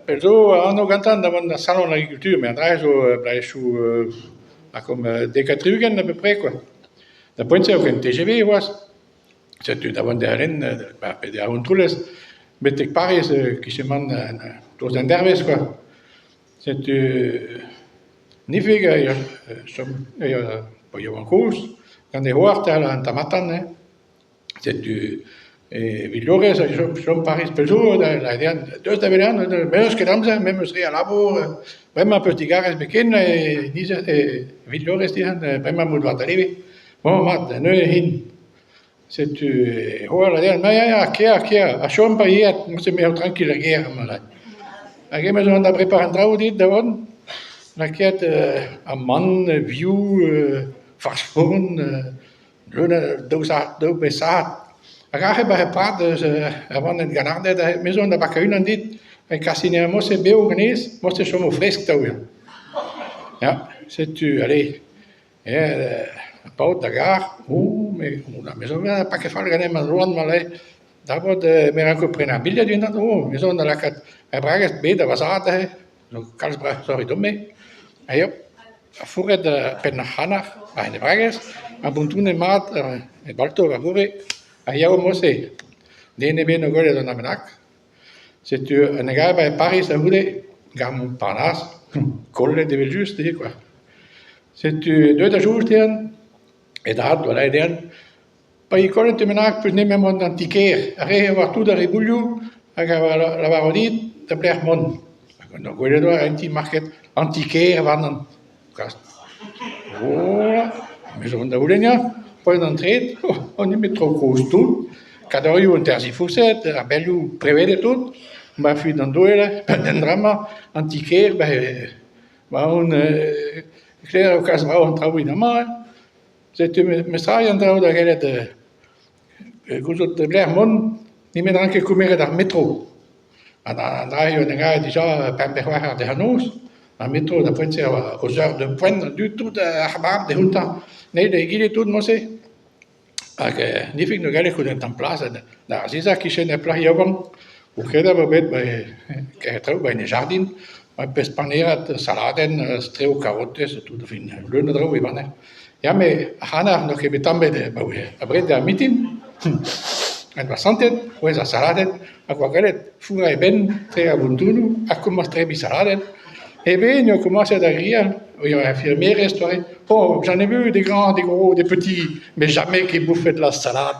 Pell zo anv gantañ da vont da salon an agrikultur met an dra-se zo bloavezhioù lakaomp 70 à peu près kwa. Da poent-se e oa ket TGV c'hoazh, setu da vont da lenn pe da Vontroulez betek Pariz e-kichen tost d'un dervezh kwa. Setu Nifig a ya chom pa yaouank-kozh gant e c'hoar 'tal an tamm-ha-tamm eo. Setu evit lorez a chom Pariz pell zo da deus da welet me'm eus ket amzer, me 'm eus re a labour, bremañ 'peus digarez biken evit lorez dezhañ bremañ emaon war da leve. Bon mat, neuze int. Setu e c'hoar a reas ma ya ya kea kea ha chom pa yeet neuze me eo trankil er gêr amañ. Hag eñ zo da brepar an traoù dit da vont, lakaet amann, vioù, farz-forn. Leun a daou sac'h, daou pe sac'had. Hag aze 'ba ar prad eus ar vandenn ganarded aze, me zo da bakañ unan dit, e kasin eo morse bev ganez, morse chomo fresk atav eo. Ya, setu allez, ar paotr da gar, oh me me zo paket fall ganin ma loan ma lez. Dabord me ranko prenañ ar bilhed unan, oh me zo da lakaat ar bragez bet da va zad aze. Zo kalz brasoc'h evidon-me. Ha ya, fourret penn ar c'hanac'h war e bragez, ha bontonet mat e balto war c'horre, ha yaou mod-se. Den ebet n'o gwelet un dra bennak. Setu un egaber e Pariz da c'houde, gant Montparnasse, kollet evel-just ivez kwa. Setu deuet da soñj dezhañ, e dad oa lavaret dezhañ Pa eo kollet bennak peus nemet mont d'an ti-kêr, ar re a oar tout ar ribouilhoù hag a lavaro dit da belec'h mont. Hag on gwelet oa un ti market an ti-kêr warnon. Gast. Voilà, me zo vont da c'houlennañ, poent an tred, on eo bet tro kozh tout, kadorioù an terzifourset, ar belioù prevedet tout, ma fuit an doueell, an dra-mañ, an ti-kêr, ben, ma on klevet eo kalz brav an traoù evit amañ. Setu mestraj an traoù da welet gouzout pelec'h mont nemet n'ran ket kemeret ar metro. An dra eo en gae dija pemp pe c'hwec'h eur dec'h an noz, ar metro da poent-se a oa aux heures de pointe an dud tout ar mab dezhañ nemet egile tout mod-se. Hag nifig ne galle ket un tamm plas da azezañ e-kichen ur plac'h yaouank o kredañ e oa bet 'ba traoù 'ba en e jardin ur pezh panerad saladenn, strew karotez ha tout, enfin leun a draoù e baner. Ya met ar c'hanard n'eo ket bet tamm ebet abaoe abred ar mintin en doa santet c'hwezh ar saladenn hag oa gallet fourrañ e benn tre ar vontonoù ha komañs debriñ saladenn. Eben eo komañset da grial, ur infirmierez doare, oh j'en ai vu des grands, des gros, des petits, mais jamais qui bouffait de la salade.